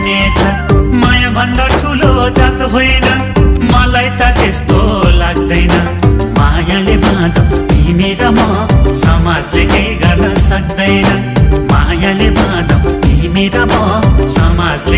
माया भन्दा ठुलो जात होइन मलाई त त्यस्तो लाग्दैन मायाले बाँधो तिमी र म समाजले केही गर्न सक्दैन मायाले बाँधो तिमी र म समाजले